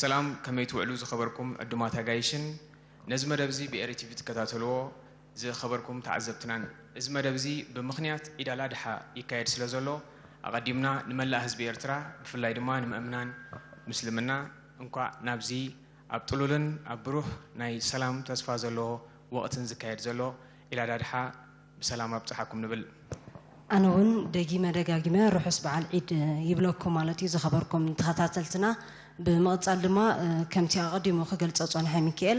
ሰላም፣ ከመይ ትውዕሉ ዝኸበርኩም ዕዱማት ኣጋይሽን፣ ነዚ መደብ እዚ ብኤሪ ቲቪ ትከታተልዎ ዝኸበርኩም ተዓዘብትናን። እዚ መደብ እዚ ብምኽንያት ዒድ ኣል ኣድሓ ይካየድ ስለ ዘሎ፣ ኣቐዲምና ንመላእ ህዝቢ ኤርትራ፣ ብፍላይ ድማ ንምእምናን ምስልምና፣ እንኳዕ ናብዚ ኣብ ጥሉልን ኣብ ብሩህ ናይ ሰላም ተስፋ ዘለዎ ወቕትን ዝካየድ ዘሎ ዒድ ኣል ኣድሓ ብሰላም ኣብጽሓኩም ንብል። ኣነ እውን ደጊመ ደጋጊመ ርሑስ በዓል ዒድ ይብለኩም ማለት እዩ፣ ዝኸበርኩም ተኸታተልትና። ብምቕጻል ድማ፣ እ፣ ከምቲ ኣቐዲሙ ክገልጾ ጸንሐ ሚካኤል፣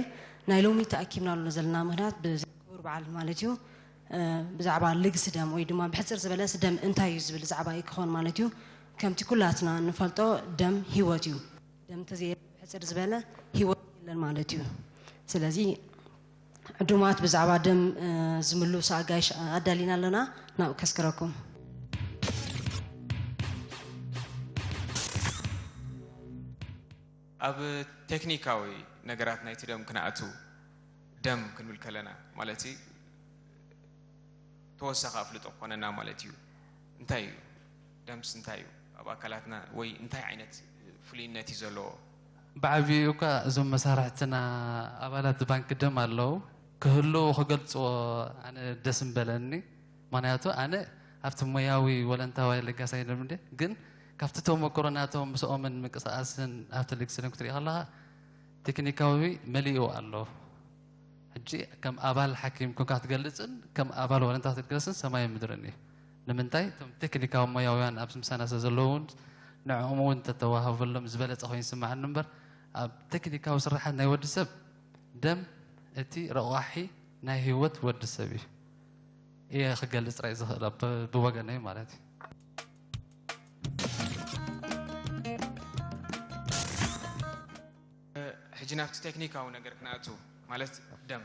ናይ ሎሚ ተኣኪብናሉ ዘለና ምኽንያት ብዘይ ክቡር በዓል ማለት እዩ፣ እ፣ ብዛዕባ ልግሲ ደም ወይ ድማ ብሕጽር ዝበለስ ደም እንታይ እዩ ዝብል ዛዕባ እዩ ክኾን ማለት እዩ። ከምቲ ኩላትና እንፈልጦ ደም ህይወት እዩ። ደም እንተዘየለ ብሕጽር ዝበለ ህይወት የለን ማለት እዩ። ስለዚ ዕዱማት ብዛዕባ ደም፣ እ፣ ዝምልሱ ኣጋይሽ ኣዳሊና ኣለና። ናብኡ ከስክረኩም። ኣብ ቴክኒካዊ ነገራት ናይቲ ደም ክንኣቱ፣ ደም ክንብል ከለና ማለት እዩ፣ ተወሳኺ ኣፍልጦ ክኾነና ማለት እዩ። እንታይ እዩ ደምስ? እንታይ እዩ ኣብ ኣካላትና? ወይ እንታይ ዓይነት ፍሉይነት እዩ ዘለዎ? ብዓቢኡ እኳ እዞም መሳርሕትና ኣባላት ባንኪ ደም ኣለዉ፣ ክህልዉ ክገልጽዎ ኣነ ደስ ምበለኒ። ምኽንያቱ ኣነ ኣብቲ ሞያዊ ወለንታዊ ለጋሳይ ደም እንደ፣ ግን ካብቲ ተመክሮ ናቶም ምስኦምን ምንቅስቓስን ኣብቲ ልግስን ክትርኢ ከለኻ ቴክኒካዊ መሊኡ ኣሎ። ሕጂ ከም ኣባል ሓኪም ኮንካ ክትገልጽን ከም ኣባል ወለንታ ክትገልጽን ሰማይን ምድርን እዩ። ንምንታይ? እቶም ቴክኒካዊ ሞያውያን ኣብዚ ምሳና ስለ ዘለዉ እውን ንዕኦም እውን እንተተዋህበሎም ዝበለጸ ኮይኑ ይስምዓኒ እምበር፣ ኣብ ቴክኒካዊ ስራሓት ናይ ወዲ ሰብ ደም እቲ ረቋሒ ናይ ህይወት ወዲ ሰብ እዩ። እየ ክገልጽ ጥራይ ዝኽእል ብ-፣ ብወገነይ ማለት እዩ። ሕጂ ናብቲ ቴክኒካዊ ነገር ክንኣቱ፣ ማለት ደም።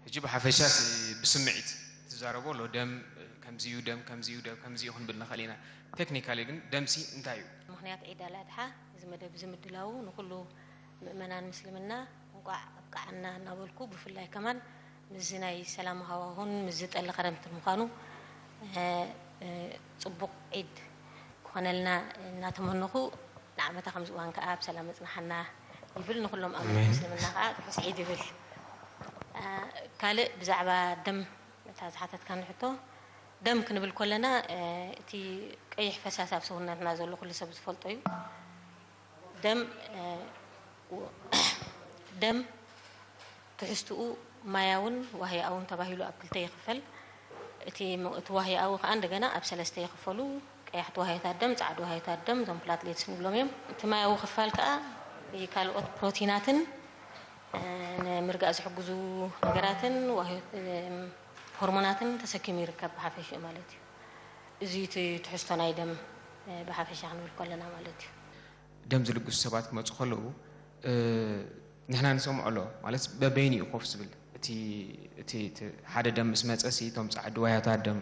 ሕጂ ብሓፈሻ ሲ-፣ ብስምዒት ትዛረቦ ኣሎ፣ ደም ከምዚ እዩ፣ ደም ከምዚ እዩ፣ ደም ከምዚ እዩ ክንብል ንኽእል ኢና። ቴክኒካሊ ግን ደምሲ እንታይ እዩ? ምኽንያት ዒድ ኣል ኣድሓ እዚ መደብ እዚ ምድላዉ ንኹሉ ምእመናን ምስልምና እንቋዕ ኣብቅዓና እናበልኩ፣ ብፍላይ ከማን ምስዚ ናይ ሰላም ሃዋሁን ምስዚ ጠሊ ኸረምቲ ምዃኑ፣ እ፣ እ፣ ጽቡቕ ዒድ ክኾነልና እናተመነኹ፣ ንዓመታ ከምዚ እዋን ከኣ ብሰላም የጽንሓና ይብል። ንኹሎም ኣመንቲ ኣሜን። ምስልምና ከኣ ርሑስ ዒድ ይብል። እ፣ ካልእ ብዛዕባ ደም፣ እታ ዝሓተትካኒ ሕቶ፣ ደም ክንብል ከለና፣ እ፣ እቲ ቀይሕ ፈሳሲ ኣብ ሰውነትና ዘሎ ኩሉ ሰብ ዝፈልጦ እዩ። ደም፣ እ፣ ደም ትሕዝትኡ ማያውን ዋህያውን ተባሂሉ ኣብ ክልተ ይኽፈል። እቲ ም-፣ እቲ ዋህያዊ ከኣ እንደገና ኣብ ሰለስተ ይኽፈሉ። ቀያሕቲ ዋህዮታት ደም፣ ጻዕዱ ዋህዮታት ደም፣ እዞም ፕላትሌትስ ንብሎም እዮም። እቲ ማያዊ ክፋል ከኣ ካልኦት ፕሮቲናትን፣ እ፣ ንምርጋእ ዝሕግዙ ነገራትን ዋህዮ-፣ እ፣ ሆርሞናትን ተሰኪሙ ይርከብ ብሓፈሽኡ ማለት እዩ። እዚ እቲ ትሕዝቶ ናይ ደም፣ እ፣ ብሓፈሻ ክንብል ከለና ማለት እዩ። ደም ዝልግሱ ሰባት ክመጹ ከለዉ፣ እ፣ ንሕና ንሰምዖ ኣሎ ማለት በበይኑ እዩ ኮፍ ዝብል። እቲ፣ እቲ፣ እቲ ሓደ ደም ምስ መጸ ሲ፣ እቶም ጻዕዱ ዋህዮታት ደም፣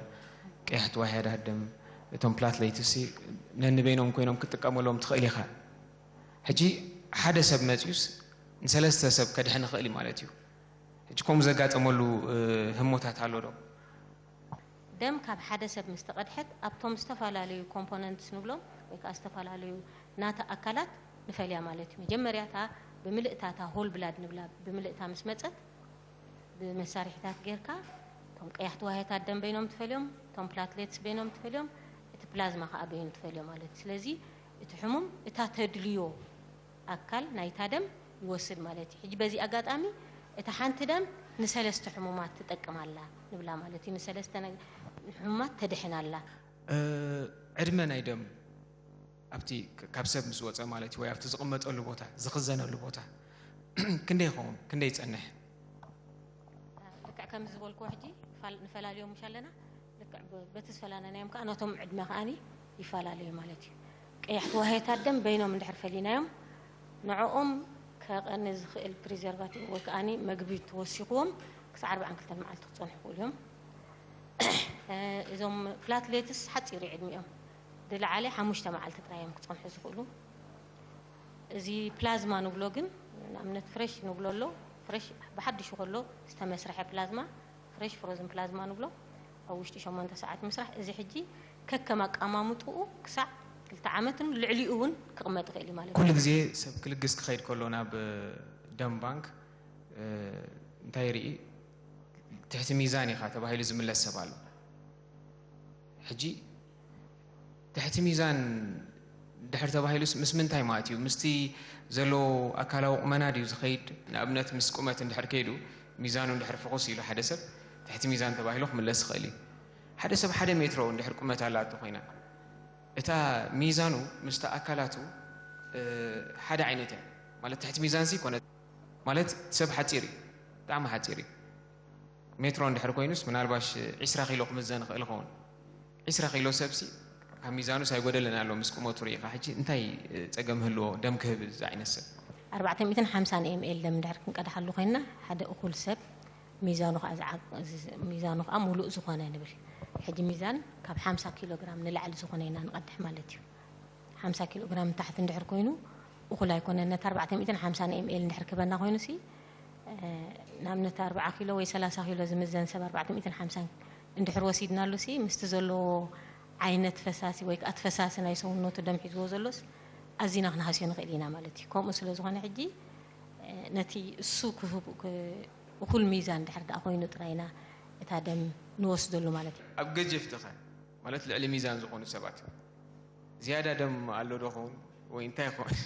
ቀያሕቲ ዋህዮታት ደም፣ እቶም ፕላትሌትስ ሲ ነንበይኖም ኮይኖም ክትጥቀመሎም ትኽእል ኢኻ። ሕጂ ሓደ ሰብ መጺኡስ ንሰለስተ ሰብ ከድሕን ይኽእል እዩ ማለት እዩ። ሕጂ ከምኡ ዘጋጠመሉ፣ እ፣ ህሞታት ኣሎ ዶ? ደም ካብ ሓደ ሰብ ምስ ተቐድሐት ኣብቶም ዝተፈላለዩ ኮምፖነንትስ ንብሎም ወይ ከኣ ዝተፈላለዩ ናታ ኣካላት ንፈልያ ማለት እዩ። መጀመርያ እታ ብምልእታ እታ ሆል ብላድ ንብላ ብምልእታ ምስ መጸት ብመሳርሒታት ጌርካ እቶም ቀያሕቲ ዋህዮታት ደም በይኖም ትፈልዮም፣ እቶም ፕላትሌትስ በይኖም ትፈልዮም፣ እቲ ፕላዝማ ከኣ በይኑ ትፈልዮ ማለት እዩ። ስለዚ እቲ ሕሙም እታ ተድልዮ ኣካል ናይታ ደም ይወስድ ማለት እዩ። ሕጂ በዚ ኣጋጣሚ እታ ሓንቲ ደም ንሰለስተ ሕሙማት ትጠቅም ኣላ ንብላ ማለት እዩ። ንሰለስተ ነግ-፣ ሕሙማት ተድሕን ኣላ። እ፣ ዕድመ ናይ ደም ኣብቲ ክ-፣ ካብ ሰብ ምስ ወጸ ማለት እዩ፣ ወይ ኣብቲ ዝቕመጠሉ ቦታ፣ ዝኽዘነሉ ቦታ ክንደይ ይኸውን? ክንደይ ይጸንሕ? ልክዕ ከም ዝበልክዎ ሕጂ ፋል-፣ ንፈላልዮም ምሽ ኣለና። ልክዕ ብ-፣ በቲ ዝፈላናዮም ከኣ ነቶም ዕድመ ከኣኒ ይፈላለዩ ማለት እዩ። ቀያሕቲ ዋህዮታት ደም በይኖም እንድሕር ፈሊናዮም፣ ንዕኦም ከቐኒ ዝኽእል ፕሪዘርቫቲቭ ወይ ከኣኒ መግቢ ተወሲኽዎም ክሳዕ ኣርብዓን ክልተን መዓልቲ ክጸንሑ ይኽእሉ እዮም። እ፣ እዞም ፕላትሌትስ ሓጺር እዩ ዕድሚኦም። ዝለዓለ ሓሙሽተ መዓልቲ ጥራይ እዮም ክጸንሑ ዝኽእሉ። እዚ ፕላዝማ ንብሎ ግን ንኣብነት ፍሬሽ ንብሎ ኣሎ። ፍሬሽ ብሓድሹ ከሎ ዝተመስርሐ ፕላዝማ፣ ፍሬሽ ፍሮዝን ፕላዝማ ንብሎ፣ ኣብ ውሽጢ ሸሞንተ ሰዓት ምስራሕ። እዚ ሕጂ ከከም ኣቀማምጥኡ ክሳዕ ክልተ ዓመትን ልዕሊኡ እውን ክቕመጥ ይኽእል እዩ ማለት እዩ። ኩሉ ግዜ ሰብ ክልግስ ክኸይድ ከሎ ናብ ደም ባንክ እንታይ ይርኢ? ትሕቲ ሚዛን ኢኻ ተባሂሉ ዝምለስ ሰብ ኣሎ። ሕጂ ትሕቲ ሚዛን ድሕር ተባሂሉስ ምስ ምንታይ ማለት እዩ? ምስቲ ዘለዎ ኣካላዊ ቁመና ድዩ ዝኸይድ? ንኣብነት ምስ ቁመት እንድሕር ከይዱ ሚዛኑ እንድሕር ፍኹስ ኢሉ ሓደ ሰብ ትሕቲ ሚዛን ተባሂሉ ክምለስ ይኽእል እዩ። ሓደ ሰብ ሓደ ሜትሮ እንድሕር ቁመት ኣላቶ ኮይና እታ ሚዛኑ ምስቲ ኣካላቱ ሓደ ዓይነት እያ ማለት ትሕቲ ሚዛንሲ ይኮነ ማለት ሰብ ሓፂር እዩ፣ ብጣዕሚ ሓፂር እዩ። ሜትሮ እንድሕር ኮይኑስ ምናልባሽ ዒስራ ኪሎ ክምዘን ይኽእል ይኸውን። ዒስራ ኪሎ ሰብሲ ካብ ሚዛኑስ ኣይጎደለን ኣሎ ምስ ቁመቱ ርኢኻ። ሕጂ እንታይ ፀገም ህልዎ ደም ክህብ እዚ ዓይነት ሰብ? ኣርባዕተ ሚእትን ሓምሳን ኤምኤል ደም እንድሕር ክንቀድሓሉ ኮይንና ሓደ እኹል ሰብ ሚዛኑ ከዓ ዝዓ- ሚዛኑ ከዓ ሙሉእ ዝኾነ ንብል። ሕጂ ሚዛን ካብ ሓምሳ ኪሎ ግራም ንላዕሊ ዝኾነ ኢና ንቐድሕ ማለት እዩ። ሓምሳ ኪሎ ግራም ንታሕቲ እንድሕር ኮይኑ እኹል ኣይኮነን። ነቲ ኣርባዕተ ሚእትን ሓምሳን ኤምኤል እንድሕር ክበና ኮይኑ ሲ ንኣብነት ኣርብዓ ኪሎ ወይ ሰላሳ ኪሎ ዝምዘን ሰብ ኣርባዕተ ሚእትን ሓምሳን እንድሕር ወሲድናሉ ሲ ምስቲ ዘለዎ ዓይነት ፈሳሲ ወይ ከዓ እቲ ፈሳሲ ናይ ሰውነቱ ደም ሒዝዎ ዘሎስ ኣዚና ክንሃስዮ ንኽእል ኢና ማለት እዩ። ከምኡ ስለ ዝኾነ ሕጂ ነቲ እሱ ክህቡ እኹል ሚዛን ድሕር ደኣ ኮይኑ ጥራይና እታ ደም ንወስደሉ ማለት እዩ። ኣብ ገጀፍቲ ኸ ማለት ልዕሊ ሚዛን ዝኾኑ ሰባት ዝያዳ ደም ኣሎ ዶ ኸውን ወይ እንታይ ይኸውን?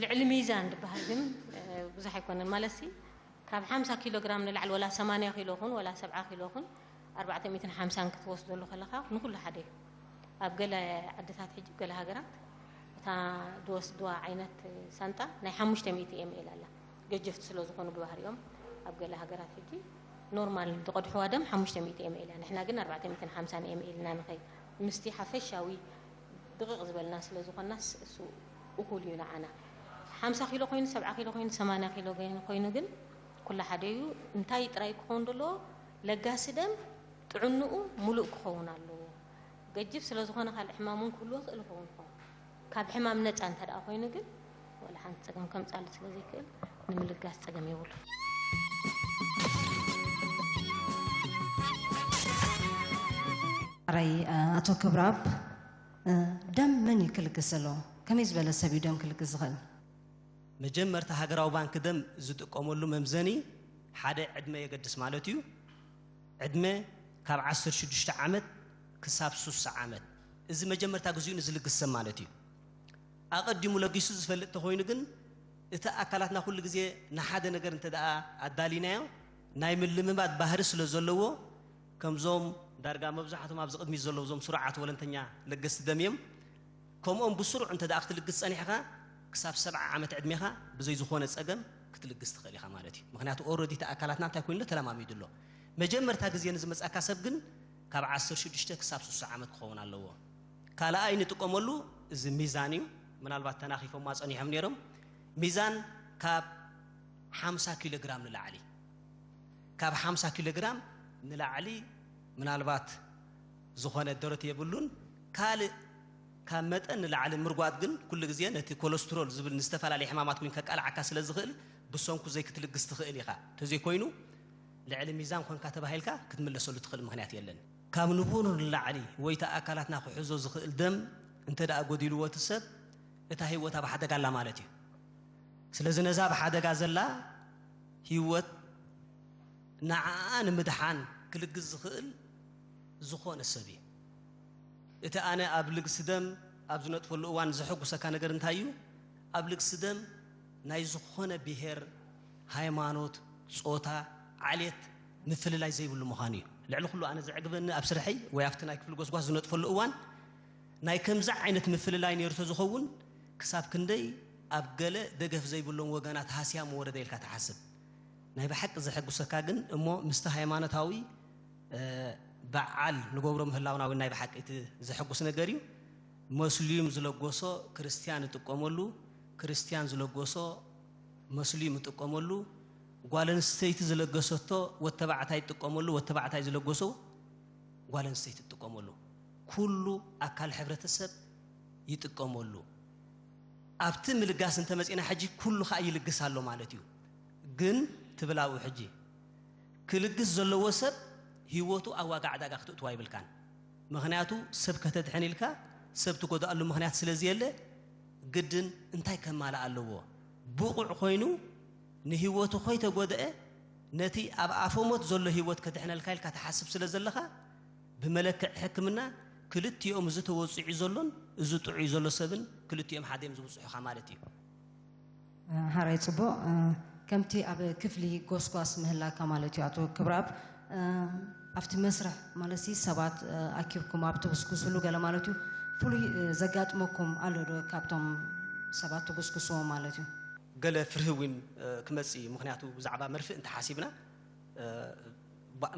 ልዕሊ ሚዛን ዝበሃል ግን ብዙሕ ኣይኮነን ማለት ሲ ካብ ሓምሳ ኪሎ ግራም ንላዕሊ ወላ ሰማንያ ኪሎ ኹን ወላ ሰብዓ ኪሎ ኹን ኣርባዕተ ሚእትን ሓምሳን ክትወስደሉ ከለኻ ንኹሉ ሓደ እዩ። ኣብ ገለ ዓድታት ሕጂ ገለ ሃገራት እታ ዝወስድዋ ዓይነት ሳንጣ ናይ ሓሙሽተ ሚእቲ ኤምኤል ኣላ። ገጀፍቲ ስለ ዝኾኑ ብባህሪኦም ኣብ ገለ ሃገራት ሕጂ ኖርማል ዝቐድሕዋ ደም ሓሙሽተ ሚእቲ ኤምኤል እያ። ንሕና ግን ኣርባዕተ ሚእትን ሓምሳን ኤምኤል ኢና ንኸይድ። ምስቲ ሓፈሻዊ ድቕቕ ዝበልና ስለ ዝኾንናስ እሱ እኹል እዩ ንዓና። ሓምሳ ኪሎ ኮይኑ፣ ሰብዓ ኪሎ ኮይኑ፣ ሰማንያ ኪሎ ኮይኑ ግን ኩሉ ሓደ እዩ። እንታይ ጥራይ ክኸውን ዘለዎ? ለጋሲ ደም ጥዕንኡ ሙሉእ ክኸውን ኣለዎ። ገጅፍ ስለ ዝኾነ ካልእ ሕማም እውን ክህልዎ ይኽእል ይኸውን ይኸውን። ካብ ሕማም ነፃ እንተ ደኣ ኮይኑ ግን ወላ ሓንቲ ፀገም ከምፅኣሉ ስለ ዘይክእል ንምልጋስ ፀገም የብሉ። ራይ ኣቶ ክብራብ ደም መን እዩ ክልግስ ዘለዎ? ከመይ ዝበለ ሰብ እዩ ደም ክልግስ ዝኽእል? መጀመርታ ሃገራዊ ባንክ ደም ዝጥቀመሉ መምዘኒ ሓደ ዕድመ የገድስ ማለት እዩ። ዕድመ ካብ ዓሰርተ ሽዱሽተ ዓመት ክሳብ ሱሳ ዓመት፣ እዚ መጀመርታ ግዚኡ ንዝልግስ ሰብ ማለት እዩ። ኣቐዲሙ ለጊሱ ዝፈልጥ ተኾይኑ ግን እቲ ኣካላትና ኩሉ ግዜ ንሓደ ነገር እንተ ደኣ ኣዳሊናዮ ናይ ምልምማድ ባህሪ ስለ ዘለዎ ከምዞም ዳርጋ መብዛሕቶም ኣብዚ ቅድሚት ዘለዉ እዞም ስሩዓት ወለንተኛ ለገስቲ ደም እዮም። ከምኦም ብስሩዕ እንተ ደኣ ክትልግስ ጸኒሕኻ ክሳብ ሰብዓ ዓመት ዕድሜኻ ብዘይ ዝኾነ ጸገም ክትልግስ ትኽእል ኢኻ ማለት እዩ። ምኽንያቱ ኦረዲ እቲ ኣካላትና እንታይ ኮይኑ ኣሎ ተለማሚዱ ኣሎ። መጀመርታ ግዜ ንዝመጻካ ሰብ ግን ካብ ዓሰርተ ሽዱሽተ ክሳብ ሱሳ ዓመት ክኸውን ኣለዎ። ካልኣይ ንጥቀመሉ እዚ ሚዛን እዩ። ምናልባት ተናኺፎማ ጸኒሖም ነይሮም። ሚዛን ካብ ሓምሳ ኪሎ ግራም ንላዕሊ ካብ ሓምሳ ኪሎ ግራም ንላዕሊ ምናልባት ዝኾነ ደረት የብሉን። ካልእ ካብ መጠን ንላዕሊ ምርጓጥ ግን ኩሉ ግዜ ነቲ ኮለስትሮል ዝብል ንዝተፈላለየ ሕማማት እውን ከቃልዓካ ስለ ዝኽእል ብሰንኩ ዘይክትልግስ ትኽእል ኢኻ። እንተዘይኮይኑ ልዕሊ ሚዛን ኮንካ ተባሂልካ ክትምለሰሉ ትኽእል ምኽንያት የለን። ካብ ንቡር ንላዕሊ ወይ እቲ ኣካላትና ክሕዞ ዝኽእል ደም እንተ ደኣ ጎዲልዎ እቲ ሰብ እታ ህይወት ኣብ ሓደጋ ኣላ ማለት እዩ። ስለዚ ነዛ ኣብ ሓደጋ ዘላ ህይወት ንዓኣ ንምድሓን ክልግስ ዝኽእል ዝኾነ ሰብ እዩ። እቲ ኣነ ኣብ ልግሲ ደም ኣብ ዝነጥፈሉ እዋን ዘሐጉሰካ ነገር እንታይ እዩ? ኣብ ልግሲ ደም ናይ ዝኾነ ብሄር፣ ሃይማኖት፣ ጾታ፣ ዓሌት ምፍልላይ ዘይብሉ ምዃኑ እዩ። ልዕሊ ኩሉ ኣነ ዘዕግበኒ ኣብ ስርሐይ ወይ ኣብቲ ናይ ክፍሊ ጎስጓስ ዝነጥፈሉ እዋን ናይ ከምዚ ዓይነት ምፍልላይ ነይሩ ተዝኸውን ክሳብ ክንደይ ኣብ ገለ ደገፍ ዘይብሎም ወገናት ሃስያ ምወረደ ኢልካ ትሓስብ። ናይ ብሓቂ ዘሐጉሰካ ግን እሞ ምስቲ ሃይማኖታዊ በዓል ንገብሮ ምህላውና እውን ናይ ብሓቂ እቲ ዘሐጉስ ነገር እዩ። መስሉዩም ዝለጎሶ ክርስትያን ይጥቀመሉ፣ ክርስትያን ዝለጎሶ መስሉዩም ይጥቀመሉ፣ ጓል ኣንስተይቲ ዝለገሰቶ ወተባዕታይ ይጥቀመሉ፣ ወተባዕታይ ዝለጎሶ ጓል ኣንስተይቲ ትጥቀመሉ፣ ኩሉ ኣካል ሕብረተሰብ ይጥቀመሉ። ኣብቲ ምልጋስ እንተመፂና ሕጂ ኩሉ ከዓ ይልግስ ኣሎ ማለት እዩ። ግን ትብል ኣብኡ ሕጂ ክልግስ ዘለዎ ሰብ ህይወቱ ኣብ ዋጋ ዕዳጋ ክትእትዋ ይብልካን። ምኽንያቱ ሰብ ከተድሕን ኢልካ ሰብ ትጎድኣሉ ምኽንያት ስለ ዝየለ ግድን እንታይ ከማልእ ኣለዎ? ብቑዕ ኮይኑ ንህይወቱ ኮይተጎድአ ነቲ ኣብ ኣፈሞት ዘሎ ህይወት ከድሕነልካ ኢልካ ትሓስብ ስለ ዘለኻ ብመለክዕ ሕክምና ክልቲኦም እዚ ተወፂዑ ዘሎን እዚ ጥዑይ ዘሎ ሰብን ክልቲኦም ሓደ እዮም ዝብፅሑኻ ማለት እዩ። ሓራይ ፅቡቕ። ከምቲ ኣብ ክፍሊ ጎስጓስ ምህላካ ማለት እዩ ኣቶ ክብረኣብ። ኣብቲ መስርሕ ማለት ሰባት ኣኪብኩም ኣብ ትጉስጉስሉ ገለ ማለት እዩ ፍሉይ ዘጋጥመኩም ኣሎ ዶ ካብቶም ሰባት ትጉስጉስዎም ማለት እዩ? ገለ ፍርሂ እውን ክመፅእ እዩ። ምክንያቱ ብዛዕባ መርፍእ እንተሓሲብና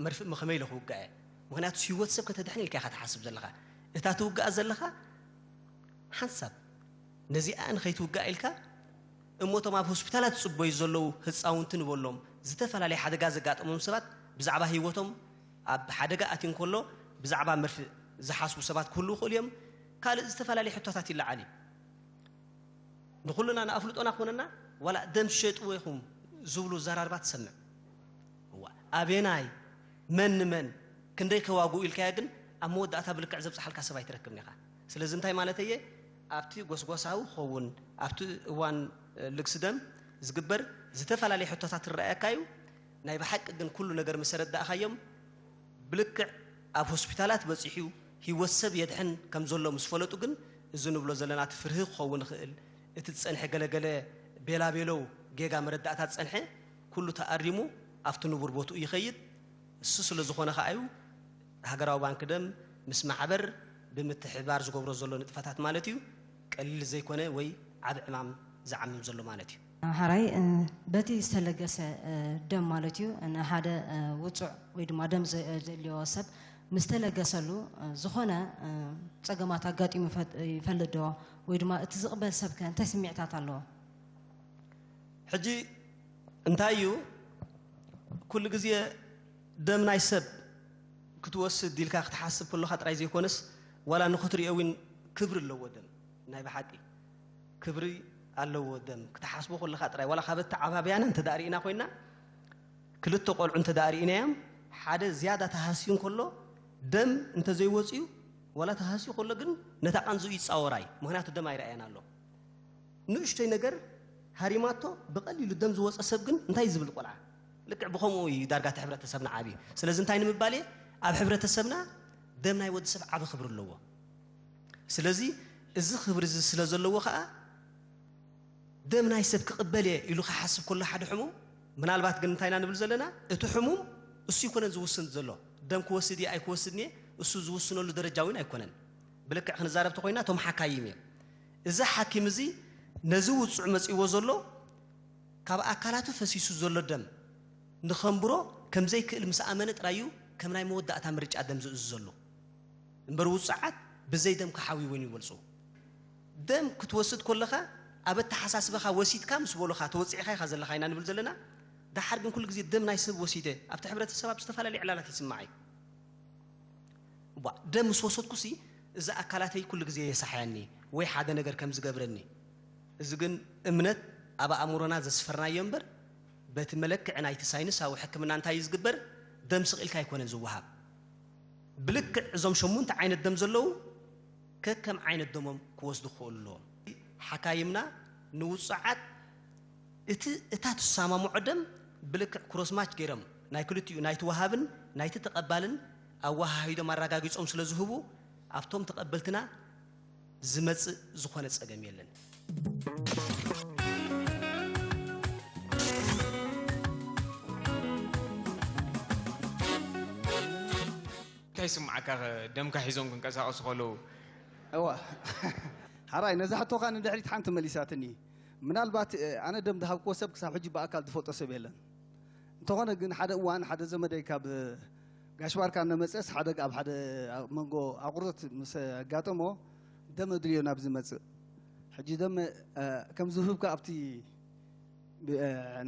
መርፍእ ከመይ ኢለ ክውጋእ እየ? ምክንያቱ ህይወት ሰብ ከተድሕን ኢልካ ኢካ ትሓስብ ዘለካ። እታ ትውጋእ ዘለካ ሓንሳብ ነዚኣ ንኸይትውጋእ ኢልካ እሞ እቶም ኣብ ሆስፒታላት ዝፅበዩ ዘለዉ ህፃውንቲ ንበሎም፣ ዝተፈላለዩ ሓደጋ ዘጋጠሞም ሰባት ብዛዕባ ህይወቶም ኣብ ሓደጋ ኣትዩ እንከሎ ብዛዕባ መርፍእ ዝሓስቡ ሰባት ክህልዉ ይኽእሉ እዮም። ካልእ ዝተፈላለዩ ሕቶታት ይለዓል እዩ። ንኹልና ንኣፍልጦና ክኾነና ዋላ ደም ትሸጥዎ ኢኹም ዝብሉ ዘራርባ ትሰምዕ። እዋ ኣበናይ መን ንመን ክንደይ ከዋግኡ ኢልካዮ ግን ኣብ መወዳእታ ብልክዕ ዘብፅሓልካ ሰብ ኣይትረክብን ኢኻ። ስለዚ እንታይ ማለት እየ ኣብቲ ጎስጓሳዊ ክኸውን ኣብቲ እዋን ልግሲ ደም ዝግበር ዝተፈላለየ ሕቶታት ይረኣየካ እዩ። ናይ ብሓቂ ግን ኩሉ ነገር ምስ ኣረዳእኻዮም ብልክዕ ኣብ ሆስፒታላት በፂሑ ህይወት ሰብ የድሕን ከም ዘሎ ምስ ፈለጡ ግን እዚ ንብሎ ዘለና እቲ ፍርሂ ክኸውን ይኽእል እቲ ዝፀንሐ ገለገለ ቤላቤሎው ጌጋ መረዳእታ ዝፀንሐ ኩሉ ተኣሪሙ ኣብቲ ንቡር ቦትኡ ይኸይድ። እሱ ስለ ዝኾነ ከኣ እዩ ሃገራዊ ባንክ ደም ምስ ማሕበር ብምትሕብባር ዝገብሮ ዘሎ ንጥፈታት ማለት እዩ ቀሊል ዘይኮነ ወይ ዓብ ዕማም ዝዓምም ዘሎ ማለት እዩ። ሓራይ በቲ ዝተለገሰ ደም ማለት እዩ ንሓደ ውፁዕ ወይ ድማ ደም ዘድልዮ ሰብ ምስ ተለገሰሉ ዝኾነ ፀገማት ኣጋጢሙ ይፈልጥ ዶ ወይ ድማ እቲ ዝቕበል ሰብ ከ እንታይ ስምዒታት ኣለዎ? ሕጂ እንታይ እዩ ኩሉ ግዜ ደም ናይ ሰብ ክትወስድ ኢልካ ክትሓስብ ከለኻ ጥራይ ዘይኮነስ ዋላ ንክትሪኦ እውን ክብሪ ኣለዎ ደም ናይ ብሓቂ ክብሪ ኣለዎ ደም ክትሓስቦ ከለኻ ጥራይ ዋላ ካብ ኣተዓባብያና እንተ ርኢና ኮይና ክልተ ቆልዑ እንተ ርኢናዮም ሓደ ዝያዳ ተሃስዩ እንከሎ ደም እንተዘይወፅዩ ዋላ ተሃስዩ ከሎ ግን ነታ ቃንዝኡ ይፃወራ እዩ ምክንያቱ ደም ኣይረኣየን ኣሎ ንእሽተይ ነገር ሃሪማቶ ብቐሊሉ ደም ዝወፀ ሰብ ግን እንታይ ዝብል ቆልዓ ልክዕ ብኸምኡ እዩ ዳርጋ እቲ ሕብረተሰብና ዓብዩ ስለዚ እንታይ ንምባል እየ ኣብ ሕብረተሰብና ደም ናይ ወዲ ሰብ ዓቢ ክብሪ ኣለዎ ስለዚ እዚ ክብሪ እዚ ስለ ዘለዎ ከዓ ደም ናይ ሰብ ክቕበል እየ ኢሉ ክሓስብ ከሎ ሓደ ሕሙም ምናልባት ግን እንታይ ኢና ንብል ዘለና እቲ ሕሙም እሱ ይኮነን ዝውስን ዘሎ ደም ክወስድ እየ ኣይክወስድን እየ እሱ ዝውስነሉ ደረጃ እውን ኣይኮነን ብልክዕ ክንዛረብ ተኮይና እቶም ሓካይም እዮም እዚ ሓኪም እዚ ነዚ ውፁዕ መፂእዎ ዘሎ ካብ ኣካላቱ ፈሲሱ ዘሎ ደም ንኸንብሮ ከምዘይክእል ምስ ኣመነ ጥራይ እዩ ከም ናይ መወዳእታ ምርጫ ደም ዝእዝዘሉ እምበር ውፁዓት ብዘይ ደም ክሓውዩ እውን ይበልፁ ደም ክትወስድ ከለኻ ኣብ ኣተሓሳስበኻ ወሲድካ ምስ በሉኻ ተወፂዕኻ ኢኻ ዘለኻ ኢና ንብል ዘለና ደሓር ግን ኩሉ ግዜ ደም ናይ ሰብ ወሲደ ኣብቲ ሕብረተሰብ ኣብ ዝተፈላለዩ ዕላላት ይስማዕ እዩ እቧ ደም ምስ ወሰድኩሲ እዚ ኣካላተይ ኩሉ ግዜ የሳሕያኒ ወይ ሓደ ነገር ከም ዝገብረኒ እዚ ግን እምነት ኣብ ኣእምሮና ዘስፈርናዮ እምበር በቲ መለክዒ ናይቲ ሳይንሳዊ ሕክምና እንታይ እዩ ዝግበር ደም ስቕ ኢልካ ኣይኮነን ዝወሃብ ብልክዕ እዞም ሸሙንተ ዓይነት ደም ዘለዉ ከከም ዓይነት ደሞም ክወስዱ ክኽእሉ ኣለዎም ሓካይምና ንውፁዓት እቲ እታ ትሰማምዖ ደም ብልክዕ ክሮስማች ገይሮም ናይ ክልቲኡ ናይቲ ወሃብን ናይቲ ተቐባልን ኣወሃሂዶም ኣረጋጊፆም ስለ ዝህቡ ኣብቶም ተቐበልትና ዝመፅእ ዝኾነ ፀገም የለን። እንታይ ይስምዓካ ደምካ ሒዞም ክንቀሳቐሱ ከለዉ? እዋ ሓራይ ነዛ ሕቶኻ ንድሕሪት ሓንቲ መሊሳትኒ። ምናልባት ኣነ ደም ዝሃብክዎ ሰብ ክሳብ ሕጂ ብኣካል ዝፈልጦ ሰብ የለን። እንተኾነ ግን ሓደ እዋን ሓደ ዘመደይ ካብ ጋሽ ባርካ እናመፀስ ሓደ ኣብ ሓደ መንጎ ኣቑርቶት ምስ ኣጋጠሞ ደም ኣድልዮ ናብ ዝመፅእ ሕጂ ደም ከም ዝህብካ ኣብቲ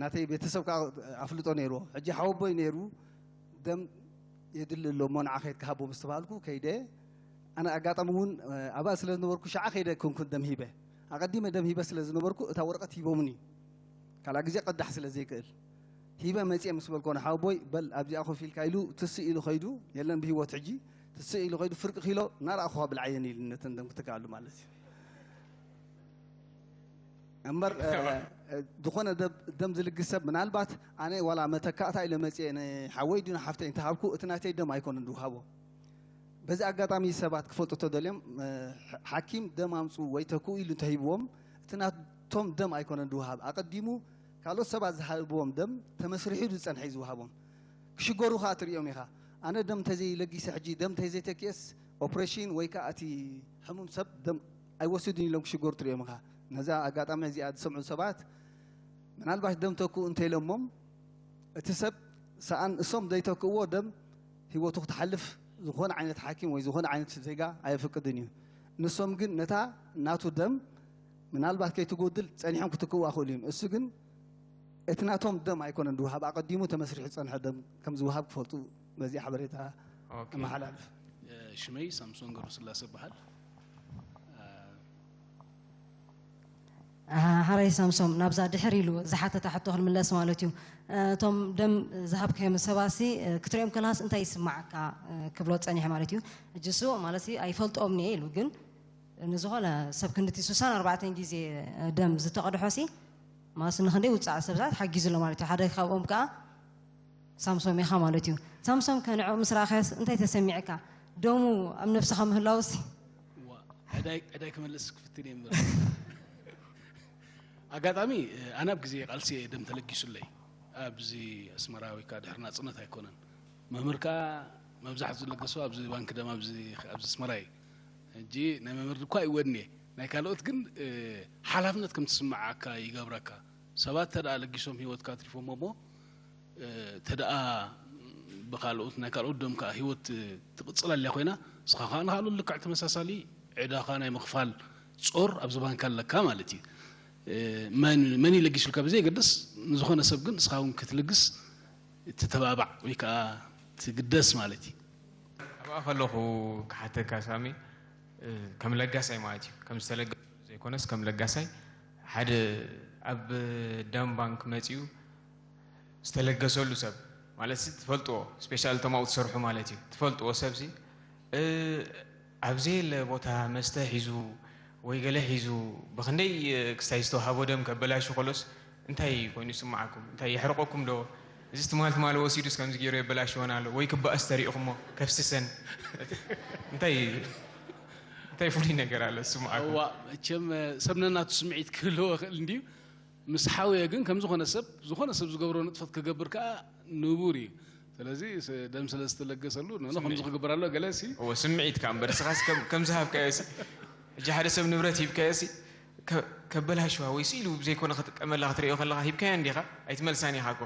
ናተይ ቤተሰብ ከዓ ኣፍልጦ ነይርዎ ሕጂ ሓወቦይ ነይሩ ደም የድሊ ኣሎ እሞ ንዓ ከይድ ክሃቦ ምስ ተባሃልኩ ከይደ ኣነ ኣጋጣሚ እውን ኣብኣ ስለ ዝነበርኩ ሸዓ ከይደ ኮንኩን ደም ሂበ ኣቐዲመ ደም ሂበ ስለ ዝነበርኩ እታ ወረቐት ሂቦምኒ። ካልኣ ግዜ ቀዳሕ ስለ ዘይክእል ሂበ መፅየ ምስ በልኮ ንሓወቦይ በል ኣብዚኣ ኮፍ ኢልካ ኢሉ ትስእ ኢሉ ከይዱ። የለን ብህይወት ሕጂ። ትስእ ኢሉ ከይዱ ፍርቂ ኪሎ እናረኣኹኻ ብልዓየን ኢሉ ነተን ደም ክትክኣሉ ማለት እዩ። እምበር ዝኾነ ደም ዝልግስ ሰብ ምናልባት ኣነ ዋላ መተካእታ ኢለ መፅየ ንሓወይ ድዩ ንሓፍተይ እንተሃብኩ እቲ ናተይ ደም ኣይኮነን ዝውሃቦ። በዚ ኣጋጣሚ ሰባት ክፈልጡ ተደልዮም ሓኪም ደም ኣምፁ ወይ ተክኡ ኢሉ እንተሂብዎም እቲ ናቶም ደም ኣይኮነን ዝውሃብ። ኣቐዲሙ ካልኦት ሰባት ዝሃብዎም ደም ተመስሪሑ ዝፀንሐ እዩ ዝውሃቦም። ክሽገሩ ከዓ ትሪኦም ኢኻ። ኣነ ደም እንተዘይለጊሰ ሕጂ ደም እንተዘይተኪኤስ ኦፕሬሽን ወይ ከዓ እቲ ሕሙም ሰብ ደም ኣይወስድን ኢሎም ክሽገሩ ትሪኦም ኢኻ። ነዛ ኣጋጣሚ እዚኣ ዝሰምዑ ሰባት ምናልባት ደም ተክኡ እንተኢሎሞም እቲ ሰብ ሰኣን እሶም ዘይተክእዎ ደም ህይወቱ ክትሓልፍ ዝኾነ ዓይነት ሓኪም ወይ ዝኾነ ዓይነት ዜጋ ኣየፍቅድን እዩ። ንሶም ግን ነታ ናቱ ደም ምናልባት ከይትጎድል ጸኒሖም ክትክእዋ ክእሉ እዮም። እሱ ግን እቲ ናቶም ደም ኣይኮነን ዝውሃብ፣ ኣቐዲሙ ተመስሪሑ ዝጸንሐ ደም ከም ዝውሃብ ክፈልጡ በዚ ሓበሬታ እመሓላልፍ። ሽመይ ሳምሶን ገብረስላሴ ይበሃል። ሓራይ ሳምሶም ናብዛ ድሕር ኢሉ ዝሓተታ ሕቶ ክንምለስ ማለት እዩ። እቶም ደም ዝሃብካዮም ሰባሲ ክትሪኦም ከለካስ እንታይ ይስማዓካ ክብሎ ፀኒሐ ማለት እዩ። ሕጂ እሱ ማለት ኣይፈልጦም እየ ኢሉ ግን ንዝኾነ ሰብ ክንድቲ ስሳን ኣርባዕተን ግዜ ደም ዝተቐድሖ ሲ ማለት ንክንደይ ውፃእ ሰብታት ሓጊዙ ኣሎ ማለት እዩ። ሓደ ካብኦም ከዓ ሳምሶም ኢኻ ማለት እዩ። ሳምሶም ከንዕኡ ምስ ረኣኻዮስ እንታይ ተሰሚዕካ? ደሙ ኣብ ነብስኻ ምህላውስ ዕዳይ ዕዳይ ክመልስ ክፍትን እየ እምበር ኣጋጣሚ ኣነ ኣብ ግዜ ቃልሲ እየ ደም ተለጊሱለይ ኣብዚ ኣስመራ ወይ ከዓ ድሕሪ ናፅነት ኣይኮነን። መምህር ከዓ መብዛሕትኡ ዝለገሱ ኣብዚ ባንክ ደም ኣብዚ ኣብዚ ኣስመራ እዩ። ሕጂ ናይ መምህር እኳ ይወድን እየ ናይ ካልኦት ግን ሓላፍነት ከም ትስምዓካ ይገብረካ። ሰባት ተደኣ ለጊሶም ህይወትካ ኣትሪፎሞ እሞ ተደኣ ብካልኦት ናይ ካልኦት ደም ከዓ ህይወት ትቅፅል ኣልያ ኮይና ንስኻ ከዓ ንካልኦት ልክዕ ተመሳሳሊ ዕዳኻ ናይ ምኽፋል ፆር ኣብዚ ባንክ ኣለካ ማለት እዩ። መን መን ይለጊሱልካ ብዘየገድስ ንዝኾነ ሰብ ግን ንስኻ እውን ክትልግስ ትተባባዕ ወይ ከዓ ትግደስ ማለት እዩ። ኣብኣ ከለኹ ክሓተካ ሳሚ ከም ለጋሳይ ማለት እዩ ከም ዝተለገሱ ዘይኮነስ ከም ለጋሳይ ሓደ ኣብ ደም ባንክ መፂኡ ዝተለገሰሉ ሰብ ማለት ትፈልጥዎ special እቶም ኣብኡ ትሰርሑ ማለት እዩ ትፈልጥዎ ሰብ ሲ ኣብዘየለ ቦታ መስተ ሒዙ ወይ ገለ ሒዙ ብክንደይ ክስታይ ዝተውሃቦ ደም ከበላሹ ከሎስ እንታይ ኮይኑ ይስምዓኩም? እንታይ የሕርቀኩም ዶ? እዚ ትማል ትማል ወሲዱስ ከምዚ ገይሩ የበላሽወን ኣሎ ወይ ክበኣስ ተሪእኹሞ ከፍስሰን እንታይ እንታይ ፍሉይ ነገር ኣሎ ዝስምዓኩም? እዋ መቸም ሰብ ነናቱ ስምዒት ክህልዎ ይኽእል እንድዩ። ምስ ሓውየ ግን ከም ዝኾነ ሰብ ዝኾነ ሰብ ዝገብሮ ንጥፈት ክገብር ከዓ ንቡር እዩ። ስለዚ ደም ስለ ዝተለገሰሉ ንሕና ከምዚ ክግበር ኣሎ ገለ ሲ እዎ ስምዒትካ እምበር ንስኻስ ከም ዝሃብካዮ ሲ ሕጂ ሓደ ሰብ ንብረት ሂብካዮ ሲ ከበላሽዋ ወይ ስኢሉ ብዘይኮነ ክጥቀመላ ክትሪኦ ከለኻ ሂብካያ እንዲኻ ኣይትመልሳን ኢኻ እኮ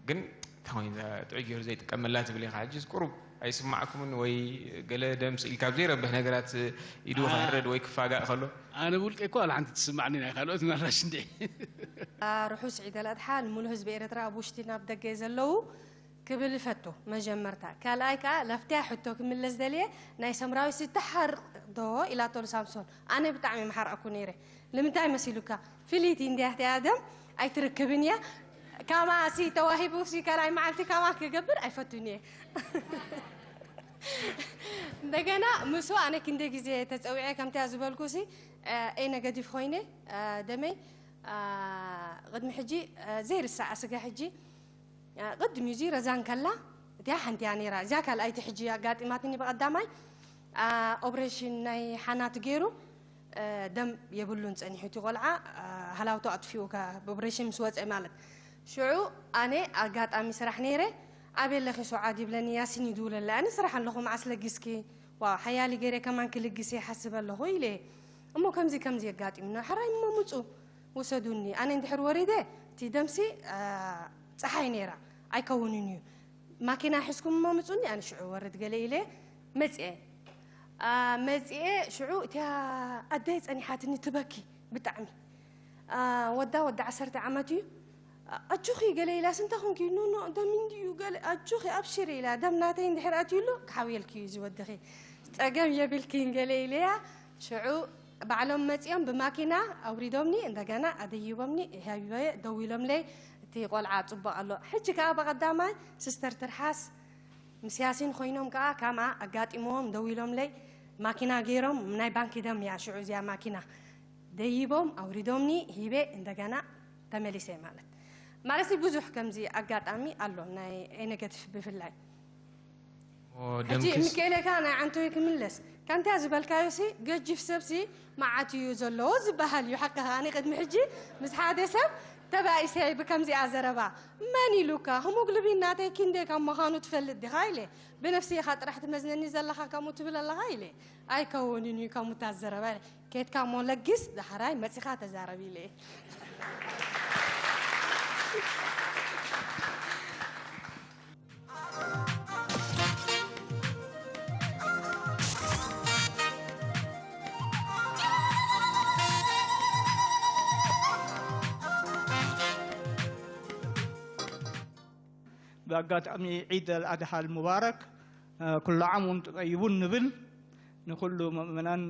ግን እንታይ ኮይኑ ጥዑይ ገይሩ ዘይጥቀመላ ትብል ኢኻ ሕጂ ቁሩብ ኣይስማዕኩምን ወይ ገለ ደም ስኢልካ ብዘይረብሕ ነገራት ኢዱ ክሕረድ ወይ ክፋጋእ ከሎ ኣነ ብውልቀይ እኮ ዋላ ሓንቲ ትስማዕኒ ናይ ካልኦት ምናልባሽ እንደ ርሑስ ዒድ ኣልኣድሓ ንሙሉ ህዝቢ ኤረትራ ኣብ ውሽጢ ናብ ደገ ዘለዉ ክብል እፈቱ መጀመርታ። ካልኣይ ከኣ ላፍትያ ሕቶ ክምለስ ደልየ ናይ ሰምራዊትሲ ትሓርቕ ዶ ኢላቶ ንሳምሶን። ኣነ ብጣዕሚ ምሓርቕኩ ነይረ። ንምንታይ መሲሉካ? ፍልይቲ እንድያ እቲኣ ደም ኣይትርክብን እያ። ካማሲ ተዋሂቡሲ ካልኣይ መዓልቲ ካማ ክገብር ኣይፈቱን እየ። እንደገና ምስኡ ኣነ ክንደይ ግዜ ተጸዊዐ ከምቲያ ዝበልኩሲ ኤ ነገቲቭ ኮይነ ደመይ ቅድሚ ሕጂ ዘይርሳዕ ስጋ ሕጂ ቅድም እዩ ረዛን ከላ እቲያ ሓንቲያ ነይራ እዚያ ካልኣይቲ ሕጂ ኣጋጢማትኒ ብቐዳማይ ኦፕሬሽን ናይ ሓናት ገይሩ ደም የብሉን ጸኒሑ እቲ ቆልዓ ሃላውቶ ኣጥፊኡ ብኦፕሬሽን ምስ ወፀ ማለት ሽዑ ኣነ ኣጋጣሚ ስራሕ ነይረ ኣበይ ኣለኺ ሶዓድ ይብለኒ ያሲን ይድውለለይ ኣነ ስራሕ ኣለኹ መዓስ ለጊስኪ ዋው ሓያሊ ገይረ ከማን ክልግስ ይሓስብ ኣለኹ ኢለ እሞ ከምዚ ከምዚ የጋጢምና ሓራይ እሞ ምፁ ውሰዱኒ ኣነ እንድሕር ወሪደ እቲ ደምሲ ፀሓይ ነይራ ኣይከውንን እዩ ማኪና ሒዝኩም እሞ ምፁኒ ኣነ ሽዑ ወርድ ገለ ኢለ መፅኤ መፅኤ ሽዑ እቲያ ኣደይ ፀኒሓትኒ ትበኪ ብጣዕሚ ወዳ ወዲ ዓሰርተ ዓመት እዩ ኣጆኺ ገለ ኢላስ እንታይ ኮንኪ ኖኖ ደም እንድዩ ገለ ኣጆኺ ኣብሽሪ ኢላ ደም ናተይ እንድሕር ኣትዩሉ ክሓብየልኪ እዩ እዚ ወድኺ ፀገም የብልኪን ገለ ኢለያ ሽዑ ባዕሎም መጺኦም ብማኪና ኣውሪዶምኒ፣ እንደገና ኣደይቦምኒ፣ ሃቢበየ ደው ኢሎምለይ፣ እቲ ቆልዓ ጽቡቕ ኣሎ። ሕጂ ከኣ ብቐዳማይ ሲስተር ትርሓስ ምስ ያሲን ኮይኖም ከኣ ካምኣ ኣጋጢምዎም ደው ኢሎምለይ፣ ማኪና ገይሮም፣ ናይ ባንኪ ደም እያ ሽዑ እዚኣ ማኪና። ደይቦም ኣውሪዶምኒ፣ ሂበ፣ እንደገና ተመሊሰ ማለት። ማለት ብዙሕ ከምዚ ኣጋጣሚ ኣሎ፣ ናይ ኤ ነገቲቭ ብፍላይ። ሕጂ ደምክስ ምክኤለ ከኣ ናይ ዓንቶይ ክምለስ። ከምታ ዝበልካዮ ሲ ገጂፍ ሰብ ሲ መዓት እዩ ዘለዎ ዝበሃል እዩ። ሓቅኻ ኣነ ቅድሚ ሕጂ ምስ ሓደ ሰብ ተባኢሰ ብከምዚኣ ዘረባ። መን ኢሉካ? ህሞግሎቢን ናተይ ክንደይ ካብ ምዃኑ ትፈልጥ ዲኻ? ኢለ። ብነፍሲ ኢኻ ጥራሕ ትመዝነኒ ዘለኻ ከምኡ ትብል ኣለኻ? ኢለ። ኣይከውንን እዩ ከምኡታት ዘረባ። ኢለ። ኬድካ እሞ ለግስ፣ ዳሕራይ መጺኻ ተዛረብ ኢለ። ብኣጋጣሚ ዒድ ኣልኣድሓ ኣልሙባረክ፣ እ፣ ኩሉ ዓም ወንቱ ጠይቡን ንብል። ንኹሉ ምእመናን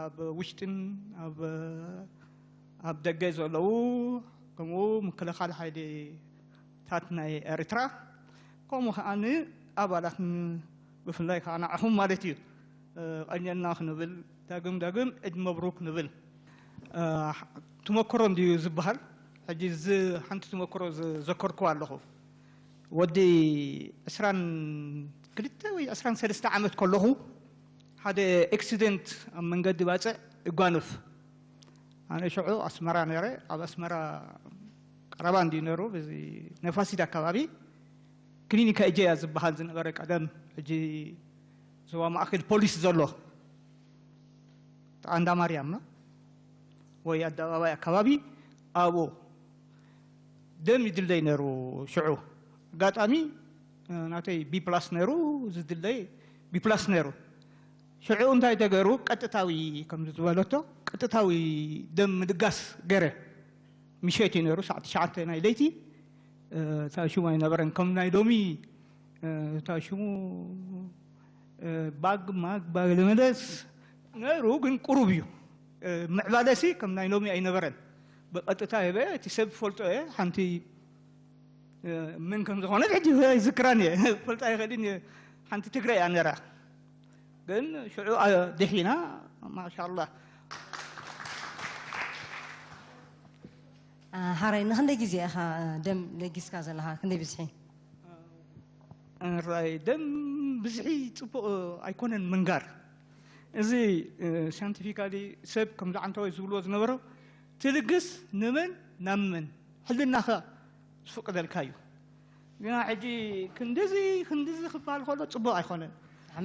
ኣብ ውሽጥን ኣብ፣ ኣብ ደገ ዘለዉ፣ ከምኡ ምክልኻል ሓይልታት ናይ ኤርትራ፣ ከምኡ ከኣ ንኣባላት ን-፣ ብፍላይ ከኣ ንዓኹም ማለት እዩ፣ እ፣ ቀንየልና ክንብል ዳግም ዳግም ዒድ መብሩክ ንብል። እ፣ ተመክሮ እንድዩ ዝበሃል። ሕጂ እዚ ሓንቲ ተመክሮ ዝዘከርኩዋ ኣለኹ። ወዲ ዕስራን ክልተ ወይ ዕስራን ሰለስተ ዓመት ከለኹ ሓደ ኤክሲደንት ኣብ መንገዲ ባጽዕ እጓንፍ። ኣነ ሽዑ ኣስመራ ነይረ። ኣብ ኣስመራ ቀረባ እንድዩ ነይሩ፣ በዚ ነፋሲት ኣካባቢ ክሊኒካ እጀያ ዝበሃል ዝነበረ ቀደም፣ ሕጂ ዞባ ማእከል ፖሊስ ዘሎ ኣንዳ ማርያም ነው ወይ ኣደባባይ ኣካባቢ ኣብኡ ደም ይድለይ ነይሩ። ሽዑ ኣጋጣሚ፣ እ፣ ናተይ ቢ ፕላስ ነይሩ፣ ዝድለይ ቢ ፕላስ ነይሩ። ሽዑ እንታይ ተገይሩ? ቀጥታዊ፣ ከምዚ ዝበለቶ፣ ቀጥታዊ ደም ምልጋስ ገይረ። ምሸት እዩ ነይሩ፣ ሰዓት ትሽዓተ ናይ ለይቲ። እ፣ እታ ሽሙ ኣይነበረን ከም ናይ ሎሚ፣ እ፣ እታ ሽሙ፣ እ፣ ባግ ማግ ባግ ለመለስ ነይሩ፣ ግን ቁሩብ እዩ። እ፣ ምዕባለሲ ከም ናይ ሎሚ ኣይነበረን። ብቐጥታ ሄበ፣ እቲ ሰብ ፈልጦ እየ፣ ሓንቲ፣ እ፣ ምን ከም ዝኾነት ሕጂ ኣይዝክራን እየ። ፈልጣ ኣይኽእልን እየ። ሓንቲ ትግረ እያ ነራ። ግን ሽዑ፣ አ፣ ድሒና፣ ማሻኣላህ። አ፣ ሓራይ፣ ንኽንደይ ግዜ ኢኻ ደም ለጊስካ ዘለኻ? ክንደይ ብዝሒ? ራይ ደም ብዝሒ ጽቡቕ ኣይኮነን ምንጋር። እዚ፣ እ፣ ሳይንቲፊካሊ ሰብ ከም ዝዓንተወይ ዝብልዎ ዝነበሩ፣ ትልግስ ንመን ናብ መን ሕልናኻ ዝፍቅደልካ እዩ። ግና ሕጂ ክንድዚ፣ ክንድዚ ክበሃል ከሎ ጽቡቕ ኣይኮነን።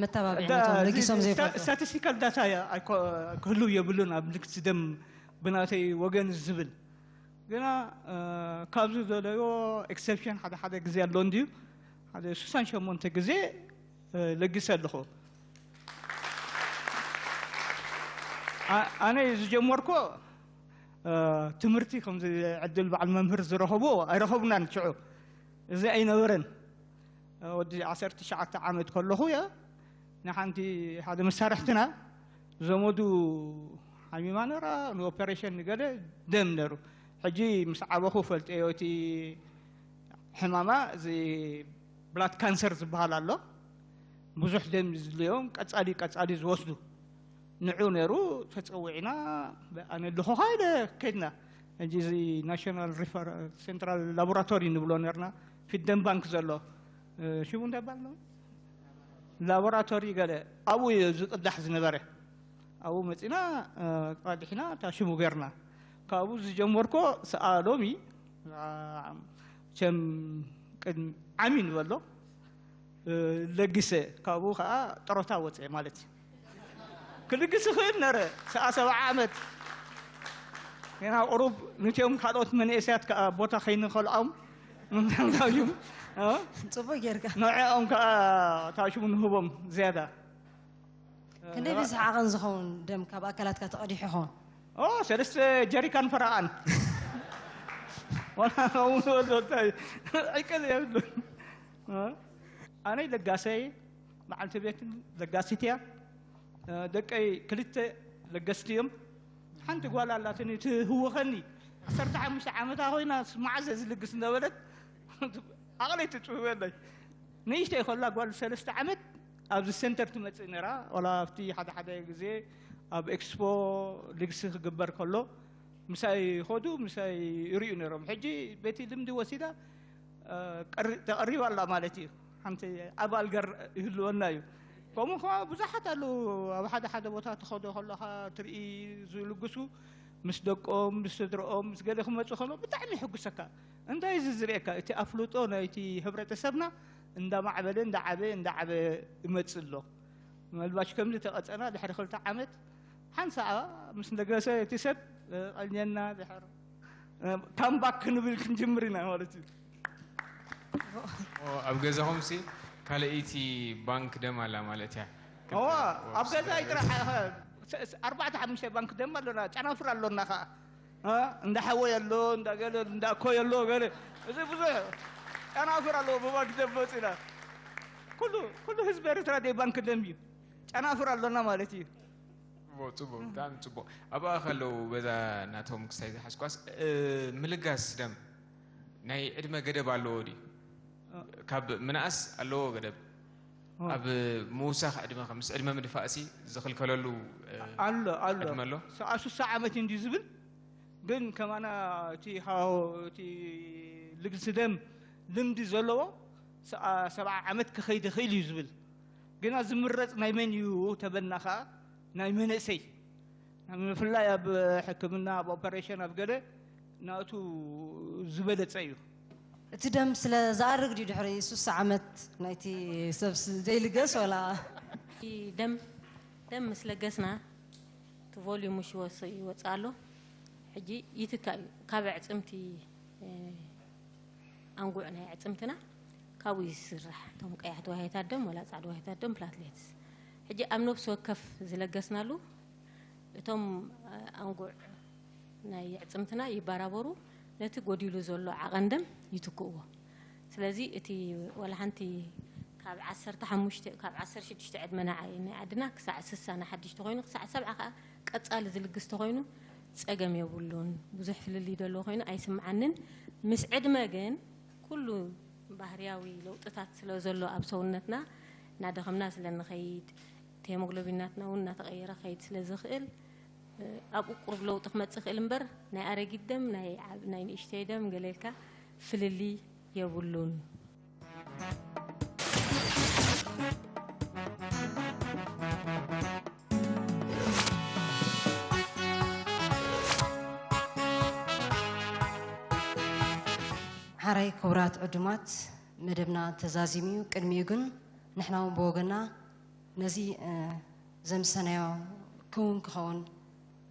መተባብዒ ዳ-፣ ነቶም እዚ ለጊሶም ስታ-፣ ዘይፈልጡ። ስታቲስቲካል ዳታ እያ ኣይኮ-፣ ክህልው የብሉን ኣብ ልክቲ ደም ብናተይ ወገን ዝብል። ግና፣ እ፣ ካብዚ ዘለዮ ኤክሰፕሽን ሓደ ሓደ ግዜ ኣሎ እንድዩ። ሓደ ስሳን ሸሞንተ ግዜ፣ እ፣ ለጊሰ ኣለኹ። ኣ-፣ ኣነ ዝጀመርኮ፣ እ፣ ትምህርቲ ከምዚ ዕድል በዓል መምህር ዝረኸቡ ኣይረኸቡናን ሽዑ። እዚ ኣይነበረን። ወዲ ዓሰርተ ትሽዓተ ዓመት ከለኹ እየ ንሓንቲ ሓደ መሳርሕትና ዘመዱ ሓሚማ ነራ፣ ንኦፐሬሽን ንገለ ደም ነሩ። ሕጂ ምስ ዓበኹ ፈልጠዮ እቲ ሕማማ፣ እዚ ብላድ ካንሰር ዝበሃል ኣሎ። ብዙሕ ደም ዝድልዮም ቀጻሊ ቀጻሊ ዝወስዱ። ንዑ ነሩ ተጸዊዕና፣ ኣነ ኣለኹ ኢለ ከድና። ሕጂ እዚ ናሽናል ሪፈር-፣ ሴንትራል ላቦራቶሪ ንብሎ ነርና፣ ፊት ደም ባንክ ዘሎ፣ እ፣ ሽሙ እንታይ ይባል ነው? ላቦራቶሪ ገለ ኣብኡ እዩ ዝቅዳሕ ዝነበረ። ኣብኡ መጺና፣ እ፣ ቀዲሕና፣ እታ ሽሙ ገርና። ካብኡ ዝጀመርኮ ሰኣ ሎሚ፣ አ፣ ቸም ቅድሚ ዓሚ ንበሎ፣ እ፣ ለጊሰ፣ ካብኡ ኸዓ ጥሮታ ወፀ ማለት እዩ። ክልግስ ይኽእል ነረ፣ ሰዓ ሰብዓ ዓመት። ገና ቁሩብ ንትዮም ካልኦት መንእሰያት ከኣ ቦታ ከይንኸልዖም፣ ምምሕንጋር እዩ። እ? ጽቡቅ ጌርካ። ንዕኦም ከኣ ታሽሙ ንህቦም ዝያዳ። ክንደይ ብዝሒ ዓቐን ዝኸውን ደም ካብ ኣካላትካ ተቐዲሑ ይኸውን? ኦ፣ ሰለስተ ጀሪካን ፈረቓን። ዋላ ከምኡ ዝበሎ እንታይ? ዕቅል የብሉን። እ? ኣነይ ለጋሰይ፣ በዓልቲ ቤትን ለጋሲት እያ። እ፣ ደቀይ ክልተ ለገስቲ እዮም። ሓንቲ ጓል ኣላትኒ ትህውኸኒ፣ ዓሰርተ ሓሙሽተ ዓመታ ኮይና፣ "መዓዘ ዝልግስ?" እንዳበለት ኣቕለይ ትጭውበለይ። ንእሽተይ ከላ ጓል ሰለስተ ዓመት ኣብዚ ሴንተር ትመጽእ ነራ። ዋላ ኣብቲ ሓደ ሓደ ግዜ ኣብ ኤክስፖ ልግሲ ክግበር ከሎ ምሳይ ይኸዱ፣ ምሳይ ይርእዩ ነሮም። ሕጂ በቲ ልምዲ ወሲዳ፣ እ፣ ቀሪ-፣ ተቐሪባ ኣላ ማለት እዩ። ሓንቲ ኣባል ገር ይህልወና እዩ። ከምኡ ከኣ ብዙሓት ኣለዉ። ኣብ ሓደ ሓደ ቦታ ትኸዶ ከለኻ ትርኢ ዝልግሱ፣ ምስ ደቆም፣ ምስ ስድርኦም፣ ምስ ገለ ክመጹ ከሎ ብጣዕሚ ይሕጉሰካ። እንታይ እዚ ዝርእየካ? እቲ ኣፍልጦ ናይቲ ሕብረተሰብና እንዳማዕበለ፣ እንዳዓበየ፣ እንዳዓበየ ይመጽእ ኣሎ። ምናልባሽ ከምዚ ተቐጸና ድሕሪ ክልተ ዓመት ሓንሳኣ ምስ ነገሰ እቲ ሰብ፣ እ፣ ቀልኘና ድሕር፣ እ፣ ካምባክ ክንብል ክንጅምር ኢና ማለት እዩ። ኦ፣ ኣብ ገዛኹምሲ ካልኣይቲ ባንክ ደም ኣላ ማለት እያ። እዋ፣ ኣብ ገዛይ ጥራሕ፣ እ፣ ስ-፣ ስ-፣ ኣርባዕተ ሓሙሽተ ባንክ ደም ኣሎና፣ ጨናፍር ኣሎና ኸዓ። እ፣ እንዳ ሓወይ ኣሎ፣ እንዳ ገለ፣ እንዳ እኮይ ኣሎ፣ ገለ። እዚ ብዙሕ ጨናፍር ኣለዎ፣ ብባንክ ደም መፂና። ኩሉ፣ ኩሉ ህዝቢ ኤርትራ ደይ ባንክ ደም እዩ። ጨናፍር ኣሎና ማለት እዩ። ጽቡቕ፣ ጽቡቕ፣ ብጣዕሚ ጽቡቕ። ኣብኣ ከለዉ በዛ ናቶም ክስታይ ዝሓዝኳስ፣ እ፣ ምልጋስ ደም ናይ ዕድመ ገደብ ኣለዎ ድዩ? ካብ ምንኣስ ኣለዎ ገደብ? ኦ። ኣብ ምውሳኽ ዕድመ፣ ምስ ዕድመ ምድፋእሲ ዝኽልከለሉ፣ እ፣ ኣሎ፣ ኣሎ። ዕድመ ኣሎ? ሰ-፣ ኣብ ሱሳ ዓመት እንድዩ ዝብል፣ ግን ከማና እቲ ሃው-፣ እቲ ልግሲ ደም ልምዲ ዘለዎ ሰ-፣ ሰብዓ ዓመት ክኸይድ ይኽእል እዩ ዝብል። ግና ዝምረጽ ናይ መን እዩ ተበልና ከኣ ናይ መንእሰይ። ብፍላይ ኣብ ሕክምና፣ ኣብ ኦፐሬሽን፣ ኣብ ገለ ናቱ ዝበለጸ እዩ። እቲ ደም ስለ ዝኣርግ ድዩ ድሕሪ ሱሳ ዓመት ናይቲ ሰብ ስ-፣ ዘይልገስ ወላ? እቲ ደም፣ ደም ምስ ለገስና እቲ ቮሊዩም ምሽ ይወስ-፣ ይወጽእ ኣሎ። ሕጂ ይትካእ እዩ። ካብ ኣዕጽምቲ፣ እ፣ ኣንጉዕ ናይ ኣዕጽምትና ካብኡ እዩ ዝስራሕ። እቶም ቀያሕቲ ዋህዮታት ደም ወላ ጻዕዳ ዋህዮታት ደም ፕላትሌትስ። ሕጂ ኣብ ነፍሲ ወከፍ ዝለገስናሉ እቶም፣ እ፣ ኣንጉዕ ናይ ኣዕጽምትና ይበራበሩ፣ ነቲ ጎዲሉ ዘሎ ዓቐን ደም ይትክእዎ። ስለዚ እቲ ወላ ሓንቲ ካብ ዓሰርተ ሓሙሽተ፣ ካብ ዓሰርተ ሽዱሽተ ዕድመ ንዓይ ናይ ዓድና ክሳዕ ስሳ ንሓድሽ ተኾይኑ፣ ክሳዕ ሰብዓ ከኣ ቀጻሊ ዝልግስ ተኾይኑ ጸገም የብሉን። ብዙሕ ፍልልይ ዘለዎ ኮይኑ ኣይስምዓንን። ምስ ዕድመ ግን ኩሉ ባህርያዊ ለውጥታት ስለ ዘሎ ኣብ ሰውነትና እናደኸምና ስለ ንኸይድ፣ እቲ ሄሞግሎቢን ናትና እውን እናተቐየረ ክኸይድ ስለ ዝኽእል፣ ኣብኡ ቁሩብ ለውጢ ክመጽእ ይኽእል እምበር፣ ናይ ኣረጊት ደም፣ ናይ ዓብ-፣ ናይ ንእሽተይ ደም ገለ ኢልካ ፍልልይ የብሉን። ሓራይ ክቡራት ዕዱማት፣ መደብና ተዛዚሙ እዩ። ቅድሚኡ ግን ንሕና እውን ብወገና ነዚ፣ እ፣ ዘምሰናዮ ክውን ክኸውን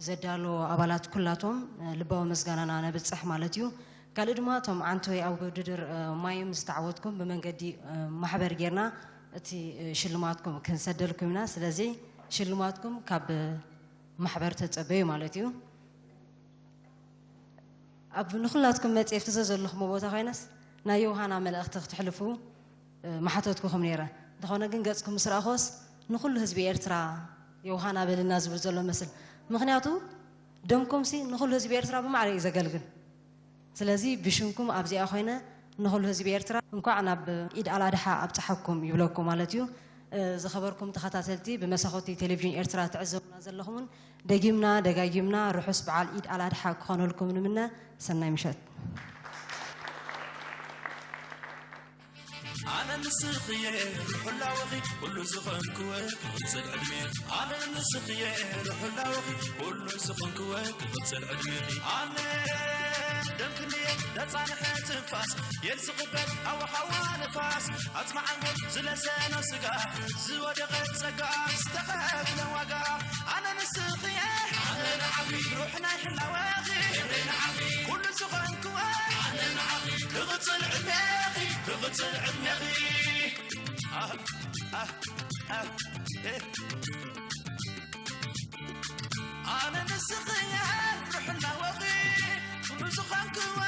ዘዳለዎ ኣባላት ኩላቶም፣ እ፣ ልባዊ ምስጋናና ነብጽሕ ማለት እዩ። ካልእ ድማ እቶም ዓንቶይ ኣብ ውድድር፣ እ፣ ማይም ዝተዓወትኩም ብመንገዲ፣ እ፣ ማሕበር ጌርና እቲ፣ እ፣ ሽልማትኩም ክንሰደልኩም ኢና። ስለዚ ሽልማትኩም ካብ፣ እ፣ ማሕበር ተጸበዩ ማለት እዩ። ኣብ ንኹላትኩም መጽየ ኣብቲ ዘዘለኹሞ ቦታ ኮይነስ ናይ ዮሃና መልእኽቲ ክትሕልፉ፣ እ፣ ምሓተትኩኹም ነይረ። እንተኾነ ግን ገጽኩም ምስ ረኣኹስ ንኹሉ ህዝቢ ኤርትራ ዮሃና በልና ዝብል ዘሎ መስል። ምኽንያቱ ደምኩምሲ ንኹሉ ህዝቢ ኤርትራ ብማዕረ እዩ ዘገልግል። ስለዚ ብሽምኩም ኣብዚኣ ኮይነ ንኹሉ ህዝቢ ኤርትራ እንኳዕ ናብ ኢድ ኣል ኣድሓ ኣብጽሓኩም ይብለኩም ማለት እዩ። እ፣ ዝኸበርኩም ተኸታተልቲ ብመሳኹቲ ቴሌቪዥን ኤርትራ ትዕዘቡና ዘለኹምን ደጊምና ደጋጊምና ርሑስ በዓል ኢድ ኣል ኣድሓ ክኾነልኩም ንምነ። ሰናይ ምሸት። ኣነ ንስኽየ ርሑላወኺ ኩሉ ዝኾንክወ ክቕጽል ዕድሜ። ኣነ ንስኽየ ርሑላወኺ ኩሉ ዝኾንክወ ክቕጽል ዕድሜ። ኣነ ደምክንየ ነጻንሐ ትንፋስ የል ዝቕበል ኣዋሓዋ ንፋስ ኣጽማዓንጎል ዝለሰኖ ስጋ ዝወደቐ ጸጋ ዝተኸፍለ ዋጋ ኣነ ንስኽየ ኣነ ንዓኺ ሩሕ ናይ ሕላወኺ ክብሪ ንዓኺ ኩሉ ዝኾንክወ ኣነ ንዓኺ ክቕጽል ዕድሜኺ ክቕጽል ዕድሜኺ ኣህ ኣህ ኣህ ኤህ ኣነ ንስኽየ ርሑላወኺ ኩሉ ዝኾንክወ